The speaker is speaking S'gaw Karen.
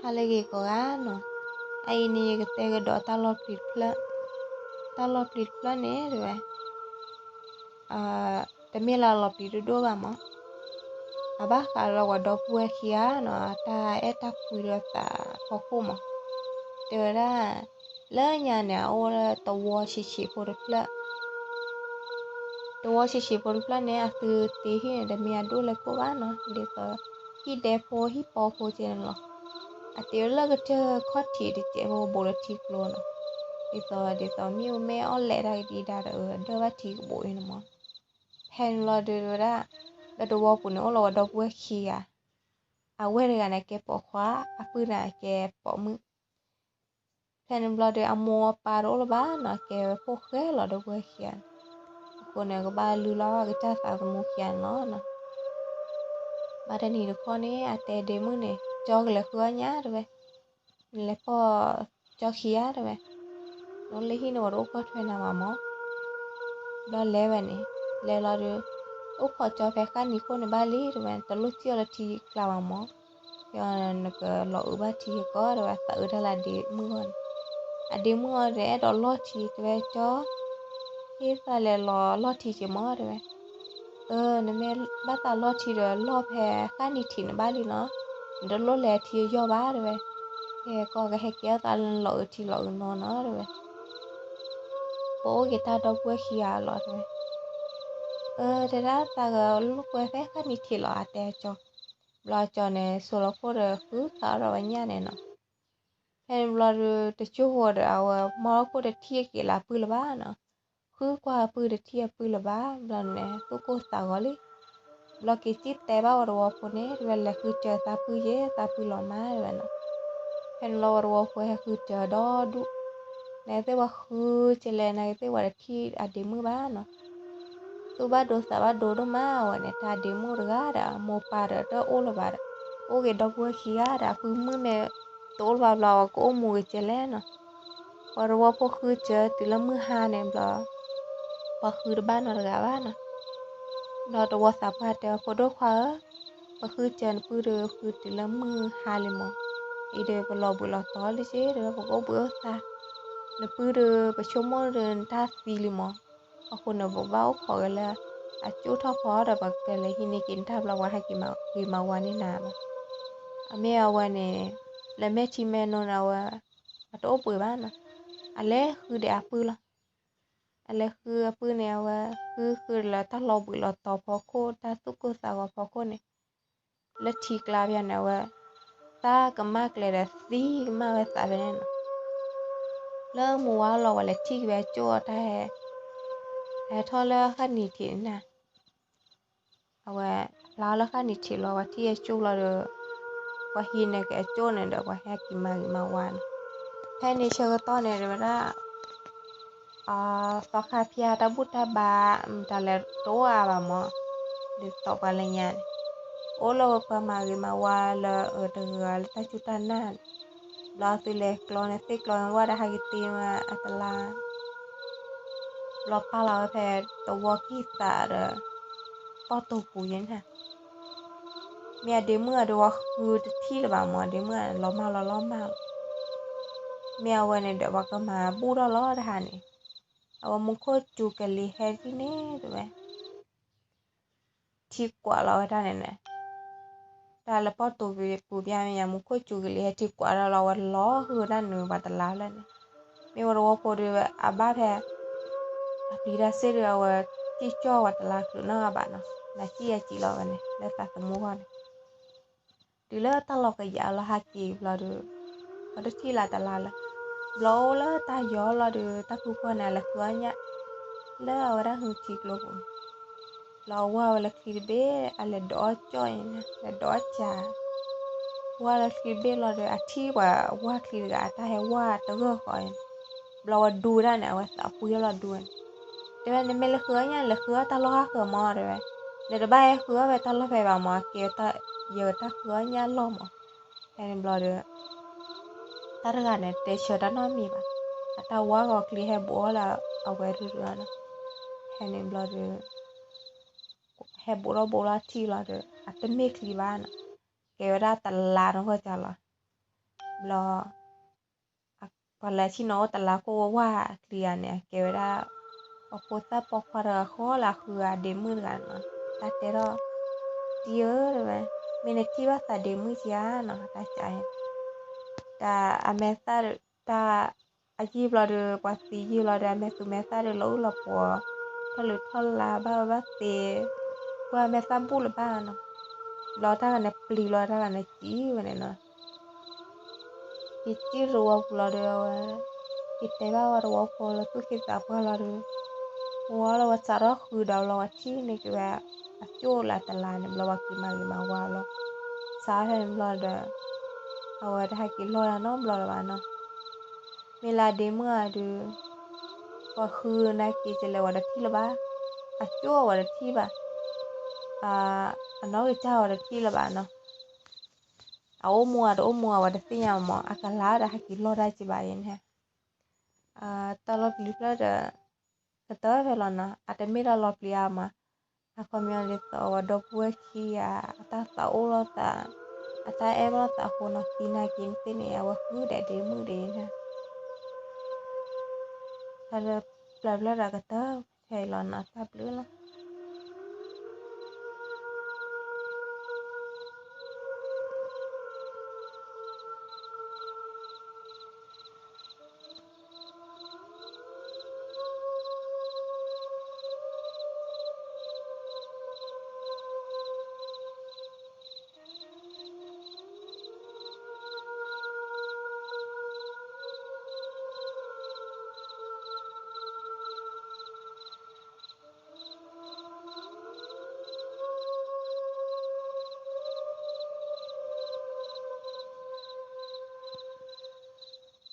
ဟါလၢအဂ့ၤကိးဂၤနီၤ, အအံၤန့ၣ် ယကတဲကဒီးတၢ်လီၤပျံၤတဖျၢၣ်, တၢ်လီၤပျံၤတဖျၢၣ်န့ၣ်တဲဝဲ တမ့ၢ်လၢအလီၤပျံၤဒိၣ်ဒိၣ်ဘၣ်မး, အဘၣ်ဃးလၢပှၤဒီပုၢ်ဝဲၢ်ခံဂၤနီၤ အတၢ်အဲၣ်တၢ်ကွံဒီးသးဖီခိၣ်မး, တဲဝဲဒၣ် လၢညါန့ၣ် အအိၣ်လၢသဝီဆံးဆံးဖိတဖျၢၣ် သဝီဆံးဆံးဖိတဖျၢၣ်န့ၣ် အသုတ့ဟံၣ်န့ၣ် တမ့ၢ်အဒိၣ်လၢကိၣ်ဘၣ်နီၤ, ဒ်သိး ဟံၣ်ဒဲဖိဟံၣ်ပီဖိကဲန့ၣ်လီၤ. အတ့လၢကတၢၢ်ခီၣ်ထံးတစဲးဖိဘူးလၢထံကျိနီၤ, ဒ်သိး ဒ်သိးမ့ၣ်အူမ့ၢ်အီၣ်လဲၤတၢ်ကဒံဒါဒီး ဒၢၣ်ဘၣ်ထံကဘူးအံၤန့ၣ်မး. ဖဲန့ၣ်ဘျီဒီးဝဲဒၣ် လၢသဝီပူၤန့ၣ် အိၣ်လီၤဝဲဒီပုၢ်ဝဲၢ်ခံဂၤ, အဝဲၢ်တဂၤန့ၣ်ကဲပိာ်ခွါ, အပုၢ်န့ၣ်ကဲပိာ်မုၣ် ဖဲန့ၣ်ဘျီဒီးအမိၢ်အပၢ်တအိၣ်လၢၤဘၣ်နီၤ, ကဲဝဲဖိၣ်ဃဲလီၤဒီပုၢ်ဝဲၢ်ခံဂၤန့ၣ်, အဃိန့ၣ် ကဘၣ်လုၢ်လီၢ်က့ၤတၢ်သးသမူခံဂၤန့ၣ်လီၤ. ဘၣ်တနံၤတခီန့ၣ် အတဲဒ့မုၣ်န့ၣ် ကၠီကလဲၤဃုအီၣ်ညၣ်တဲဝဲ, နလဲၤဖီၣ်ကၠီခံဂၤတဲဝဲ, နအိၣ်လၢဟံၣ်န့ၣ် ပှၤတအိၣ်ကွၢ်ထွဲနၤဘၣ်မး. ဘျီလဲၤဝဲန့ၣ် လဲၤလီၤဒီး အိၣ်ခိးကၠီဖဲဃၣ်နံၤခိၣ်န့ၣ်ဘၣ်လံတဲဝဲ, တလိၣ်စံၣ်အီၤလၢထံကျါဘၣ်မး, ကဲနကလီၤအုးဘၣ်ထံကီးတဲဝဲ, သးအုးတၢ်လၢအဒ့မုၣ်ဂီၢ်န့ၣ်, အဒ့မုၣ်အီၤဒီးအဲၣ်ဒိးလီၢ်ထံတဲဝဲ, ကၠီ ဟ့ၣ်သးလဲၤလီၤလီၢ်ထံက့ၤမးတဲဝဲ, အၢ နမ့ၢ်ဘၣ်သးလီၢ်ထံဒီး လီၢ်ဖဲဃၣ်နံၤထံးန့ၣ်ဘၣ်လံနီၤ, နတလိၣ်လဲၤထံယီၢ်ဘၣ်တဲဝဲ, ကဲကီၢ်ကဟဲကဲထီၣ်သးလၢနလီၤအုးထံလီၤအုးနိနီၤတဲဝဲ, ပအိၣ်က့ၤတၢ်ဒီပုၢ်ဝဲၢ်ခံဂၤလီၤတဲဝဲ, အၢ တဲဒၣ်သးကလိၣ်ကွဲဖဲဃၣ်နံၤထံးလီၤ အတဲကၠီ, ဘျီကၠီန့ၣ် ဆိလီၤခိၣ်ဒီးဃုခးအီၣ်ဒီးဝဲညၣ်န့ၣ်နီၤ. ဖဲန့ၣ်ဘျီဒီး တစိၢ်ဖိဒီး အဝဲမီၢ်လီၤခိၣ်တထံၣ်က့ၤလၢအပုၢ်လၢၤဘၣ်နီၤ, ဃုကွၢ်အပုၢ်တထံၣ်အပုၢ်လၢၤဘၣ်, ဘျီန့ၣ် သူၣ်ကိၢ်သးဂီၤလံ. ဘျီက့ၤစံၣ်တဲဘၣ်ဝဲသဝီဖိန့ၣ် တဲဝဲလဲၤဃုစၢၤသးပုၢ်ယဲ သးပုၢ်လီၤမးတဲဝဲနီၤ. ဖဲန့ၣ်လီၤဝဲသဝီဖိဟဲဃုစၢၤဒီဒူၣ်, နကသ့ၣ်ပှၤဃုကလဲၣ် နကသ့ၣ်ပှၤတထံၣ်အဒ့မုၣ်ဘၣ်နီၤ. သူၣ်ဘၣ်ဒိသးဘၣ်ဒိဒိၣ်မးဝဲန့ၣ် တၢ်ဒ့မုၣ်တဂၤဒီး အမိၢ်ပၢ်ဒီးတအိၣ်လၢၤဘၣ်ဒီး အိၣ်က့ၤဒီပုၢ်ဝဲၢ်ခံဂၤဒီး အပုၢ်မုၣ်မ့ၢ်တအိၣ်လၢၤဘၣ်ဘျီ အဝဲကအိၣ်မူက့ၤကဲလဲၣ်နီၤ. ပှၤသဝီဖိဃုစၢၤတုၤလၢမုၢ်ဟါန့ၣ်ဘျီ ပှၤဃုတဘၣ်နီတဂၤဘၣ်နီၤ. ဘျီသဝီသးပှၢ်တဲ ဖိဒိၣ်ခွါဧၢ, ပဃုစၢၤနပုၢ်ဒီးဃုတုၤလၢမုၢ်ဟါလံမး, အံၤဒီးပလီၤဘှံးလီၤတီၤလံက့ၤဒီး ပကအိၣ်ဘှံးအိၣ်သါ, နပုၢ်ဒီးပဆိကမိၣ်ဒီးနတၢ်သံလံမး, အဃိန့ၣ် ပဘၣ်အိၣ်ခိးက့ၤလၢ အကၠိထီၣ်ဖီဒီးပကလဲၤဟံးန့ၢ်က့ၤနတၢ်ဘျီ ပှၤဟဲက့ၤမၤဂ့ၤမၤဝါန့ၢ်နၤဘၣ်. အမ့ၢ်အဝဲန့ၣ် လဲၤမဲာ်ထံမဲာ်နိန့ၣ် အဝဲ အတအိၣ်ဘှံးဘၣ်နီၤ, အလဲၤဃုဒီးအပုၢ်လီၤ. အလဲၤဃုအပုၢ်န့ၣ် အဝဲဃုဃုလၢတၢ်လီၤဘှံးလီၤတီၤဖီခိၣ် တၢ်သူၣ်ကိၢ်သးဂီၤဖီခိၣ်န့ၣ် လၢထံကျါဖဲန့ၣ် အဝဲ သးကမၣ်ကျဲဒီးသံကမၣ်ဝဲသးဖဲန့ၣ်နီၤ. လၢမုၢ်ဝါလီၤ ပှၤလဲၤထံၣ်က့ၤဝဲအကၠိအတၢ်ဟဲ, ဟဲထီၣ်လၢဃၣ်နံၤထံးန့ၣ်, အဝဲဖျါလၢဃၣ်နံၤထံးလီၤ ပှၤထံၣ်အကၠိလီၤဒီး ပှၤဟံးန့ၢ်က့ၤအကၠိန့ၣ်ဒီး ပှၤဟဲက့ၤမၤဂ့ၤမၤဝါန့ၣ်, ဖဲန့ၣ်ဆၢကတီၢ်န့ၣ် တဲဝဲဒၣ် သီခါဖၠါတၢ်ဘူၣ်တၢ်ဘါ တၢ်လဲၤတအိၣ်အါဘၣ်မး, ဒ်သိးပှၤလၢညါန့ၣ် အိၣ်လၢပှၤမၤဂ့ၤမၤဝါလၢအတဂၤလၢတၢ်စူၢ်တၢ်နာ်န့ၣ်, ဘျီသုလဲၤကျီန့ၣ် သ့ၣ်ကျီန့ၣ် ဝဲဒၣ်ဟဲက့ၤတ့ဝဲအတလါ, ဘျီပာ်လီၤဝဲဖဲသဝီကံၢ်သးဒီး ပီၣ်တိၢ်ပူၤယဲန့ၣ် မ့ၢ်အဒ့မုၣ်အဒ့ဝဲဃုတထံၣ်လၢၤဘၣ်မး, ဒ့မုၣ်လီၤမၢ်လီၤလီၤမၢ်လီၤ. မ့ၢ်အဝဲန့ၣ်ဒီး ပှၤကမၤဘူၣ်ထီၣ်လီၤတဟါန့ၣ်, အဝဲမူခိၣ်စူၤကလံၤဟဲဒ်န့ၣ်တဲဝဲ, ထံကွၢ်လီၤဝဲတၢ်န့ၣ်န့ၣ်, တၢ်လၢပီၣ်တိၢ်ပူၤပျါမ့ၢ်ညါ မူခိၣ်စူၤကလံၤဟဲထံကွၢ်ထီၣ်လီၤ အဝဲလီၤဟုၣ်တၢ်နုာ်ပှၤတလါဖျၢၣ်န့ၣ်, မ့ၢ်ဝဲသဝီဖိဒီး အဘၣ်ဖဲ အပျံၤတၢ်စ့ၢ်ဒီး အဝဲစံၣ်ကၠီၣ်ပှၤတလါချုးနီတဂၤဘၣ်နီၤ, နစံၣ်ယဲစံၣ်လီၤဝဲန့ၣ် လၢသးသမူဂီၢ်န့ၣ် တုၤလၢတၢ်လီၤကယၤလီၤဟဲက့ၤဘျီဒီး ပှၤတထံၣ်လၢတလါလၢၤ, ဘျီအိၣ်လၢတၢ်ယီၤလီၤဒီး တၢ်ဖုဖီန့ၣ် အလဲၤဃုအီၣ်ညၣ် လၢအဝဲဒၣ်ဟုထံကျိပူၤန့ၣ်, ဘျီအဝဲဝဲလၢချံတဘ့ၣ် အလဲၤဒိးအီၣ်ကၠီၣ်အံၤန့ၣ် လဲၤဒိးအီၣ်ကၠီၣ်, ဝဲလၢချံတဘ့ၣ်လီၤဒီး အထံၣ်ပှၤဝၢ်ချံတဂၤ အတၢ်ဟဲဝၢ်တဂၢၢ်ဃီအံၤန့ၣ်, ဘျီဝဲဒူဝဲဒၣ်န့ၣ် အဝဲသးပှ့ၤလီၤဒူဝဲန့ၣ်, တဲဝဲ နမ့ၢ်လဲၤဃုအီၣ်ညၣ် လဲၤဃုအီၣ်တၢ်လီၢ်ဟးဃၢၤမးတဲဝဲ, နတဘၣ်ဟဲဃုအီၣ်ဝဲတၢ်လီၢ်ဖဲဘၣ်မး ကဲယတၢ်ဃုအီၣ်ညၣ်လီၢ်မး, ဖဲန့ၣ်ဘျီဒီး တၢ်တဂၤန့ၣ် တဲဆၢတၢ်နီတမံၤဘၣ်, အတၢ်ဝါဂီၤချံဟဲဘူးအီၣ်လၢအဝဲရုၢ်ရုၢ်နီၤ, ဖဲန့ၣ်ဘျီဒီး ဟဲဘူးထီၣ်ဘူးလီၤထံၣ်လီၤဒီး အတမ့ၢ်ချံဘၣ်နီၤ, ကဲဝဲဒၣ်တလါနီၢ်ကီၢ်ကၢ်လီၤ, ဘျီ ပှၤလဲၤဆ့ၣ်နီၤအိၣ်တလါခိၣ်ဝဲဝါအကျံၤဂၤန့ၣ် အကဲဝဲဒၣ် ပှၤဖိသၣ်ပိာ်ခွါတဂၤဃီလၢအဃုဂၤဒ့မုၣ်တဂၤနီၤ, တၢ်တဲထီၣ် တံၤဧၢ တဲဝဲ, မ့ၢ်နထံၣ်ဘၣ်သးဒ့မုၣ်ဧါနီၤ, တၢ်ကး, တၢ်အမဲာ်သၣ် တၢ် အယံာ်ဘျီဒီး ပှၤသံယံာ်ဘျီဒီး အမဲာ်သူမဲာ်သၣ်ဒီး လီၤအုၣ်လီၤပှီၤ ထီၣ်လုးထီၣ်လါ ဘၣ်ဝဲဘၣ်သ့, ပှၤအမဲာ်သၣ်ဘူၣ်လၢၤဘၣ်နီၤ, ဘျီတၢ်ဂၤန့ၣ်ပျံၤလီၤ တၢ်ဂၤန့ၣ်စံးဝဲန့ၣ်နီၤ ယစံၣ်တဝီပူၤလီၤဒီး အဝဲ ယတဲဘၣ်ဝဲတဝီဖိလၢသူၣ်က့သးပှၢ်လီၤဒီး ဝဲလၢဝဲစးထီၣ်ဃုာ်ဒီးလီၤ ဝဲထံၣ်န့ၢ်က့ၤဝဲ အကၠိၣ်လၢအတလါန့ၣ် ဘျီဝဲက့ၤမၤဂ့ၤမၤဝါလီၤ, စးထီၣ်န့ၣ်ဘျီဒီး အဝဲတဟဲက့ၤလီၢ်ဒၣ်နီတဘျီလၢၤဘၣ်နီၤ, မ့ၢ်လၢအဒ့မုၣ်ဧါဒီး ပှၤဃုနာ်က့ၤကလဲၤဝဲတထံၣ်လၢၤဘၣ်, အကၠိၣ်ဝဲတထံၣ်ဘၣ်, အနီၣ်ဂံၢ်စၢ်ဝဲတထံၣ်လၢၤဘၣ်နီၤ အအိၣ်မူဧါတအိၣ်မူဧါ ဝဲတသ့ၣ်ညါမး အကလၤဒီးဟဲက့ၤလီၢ်ဒၣ်က့ၤဘၣ်အံၤန့ၣ်, တၢ်လီၤပျံၤဖျၢၣ်ဒီး ကတၢၢ်ဖဲလီၤနီၤ အတမ့ၢ်တၢ်လီၤပျံၤအါမး, အခီပညီဒ်သိးဝဲဒီပုၢ်ဝဲၢ်ခံဂၤ အတၢ်သးအိၣ်လိာ်သး အတၢ်အဲၣ်လိာ်သးအဃိနီၤ သံနာ်က့ၤသ့ၣ်န့ၣ် အဝဲဃုဒဲးဒ့မုၣ်ဒ်အံၤန့ၣ်, တၢ်လၢပျံၤဖျၢၣ်ဒီးကတၢၢ်ဖဲအံၤလီၤနီၤ တၢ်ဘျုးလီၤ.